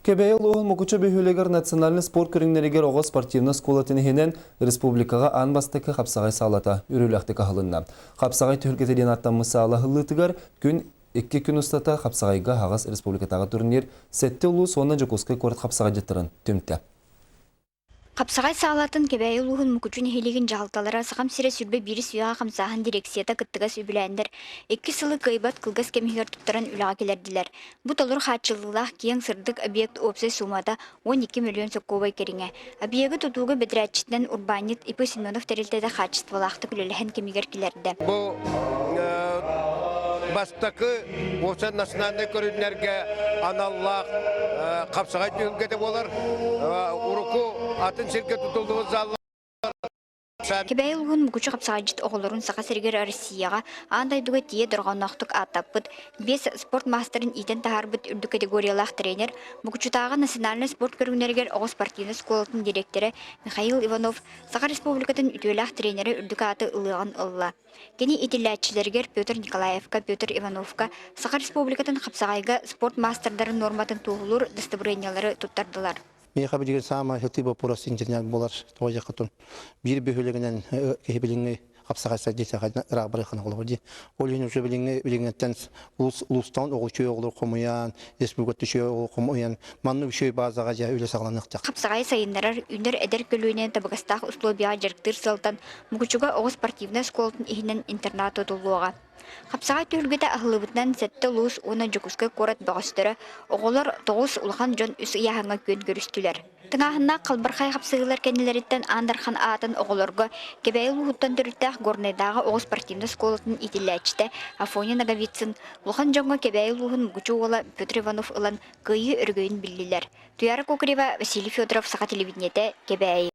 Кэбээйи улууһун Мукучу бөһүөлэгэр национальнай спорт көрүҥнэригэр оҕо спортивнай оскуолатын иһинэн республикаҕа аан бастакы хапсаҕай саалата үөрүүлээхтик аһылынна. Хапсаҕай түһүлгэтэ диэн ааттаммыт саала аһыллыытыгар күн икки күн устата хапсаҕайга аһаҕас республикатааҕы турнир сэттэ улуус уонна Дьокуускай куорат хапсаҕайдьыттарын түмтэ. Хапсаҕай саалатын Кэбээйи улууһун Мукучу нэһилиэгин дьаһалталара Сахам сирэ 21 үйэҕэ хамсааһын дирекцията кыттыгас үбүлээннэр икки сылы кыайбат кылгас кэм иһигэр туттаран үлэҕэ киллэрдилэр. Бу толору хааччыллыылаах киэҥ сырдык объект уопсай суумата 12 миллион сокуобай кэриҥэ. Объегы тутууга бэдэрээтчитинэн урбаанньыт ИП Семенов тэрилтэтэ хаачыстыбалаахтык үлэлэһэн кэмигэр киллэрдэ. Бу бастакы уопсай национальнай көрүҥнэргэ аналлаах хапсаҕай түһүлгэтэ буолар. Урукку атын сиргэ тутуллубут заллар Кэбээйи улууһун Мукучу хапсаҕайдьыт оҕолорун Саха сиригэр Россияҕа аан дойдуга тиийэ дорҕоонноохтук ааттаппыт, биэс спорт маастарын иитэн таһаарбыт үрдүк категориялаах тренер, Мукучутааҕы национальнай спорт көрүҥнэригэр оҕо спортивнай оскуолатын дириэктэрэ Михаил Иванов Саха Республикатын үтүөлээх тренерэ үрдүк ааты ылыаҕын ылла. Кини иитиллээччилэригэр Петр Николаевка, Петр Ивановка Саха Республикатын хапсаҕайга спорт маастардарын нуорматын туоһулуур дастабырыанньалары туттардылар. Миэхэ билигин саамай сытыы боппуруос инженер буолар тоҕо диэххэ биир бөһүөлэгинэн киһи билиҥҥи хапсаҕай сайдыыта ыраах барыаххына холобур дии. Ол иһин уже билиҥҥи билиҥҥиттэн улус улуустан оҕо үчүгэй оҕолор хомуйан, республикаттан үчүгэй оҕо хомуйан маннык үчүгэй базаҕа дьэ үлэ саҕаланыахтаах. Хапсаҕайы сайыннарар, үүнэр эдэр көлүөнэ табыгастаах условияҕа дьарыктыыр сыалтан Мукучуга оҕо спортивнай оскуолатын иһинэн интернат тутуллуоҕа. Хапсаҕай түһүлгэтэ аһыллыбытынан сэттэ улуус уонна Дьокуускай куорат бөҕөстөрө, оҕолор тоҕус улахан дьон үс ыйааһыҥҥа күөн көрүстүлэр. Тыҥааһыннаах халбархай хапсыһыылар кэннилэриттэн Аан Дархан аатын оҕолорго Кэбээйи улууһуттан төрүттээх Горнайдааҕы оҕо спортивнай оскуолатын иитиллээччитэ Афоня Ноговицын улахан дьоҥҥо Кэбээйи улууһун Мукучу уола Петр Иванов ылан кыайыы өрөгөйүн биллилэр. Туяра Кокарева, Василий Федоров, Саха телевидениетэ, Кэбээйи.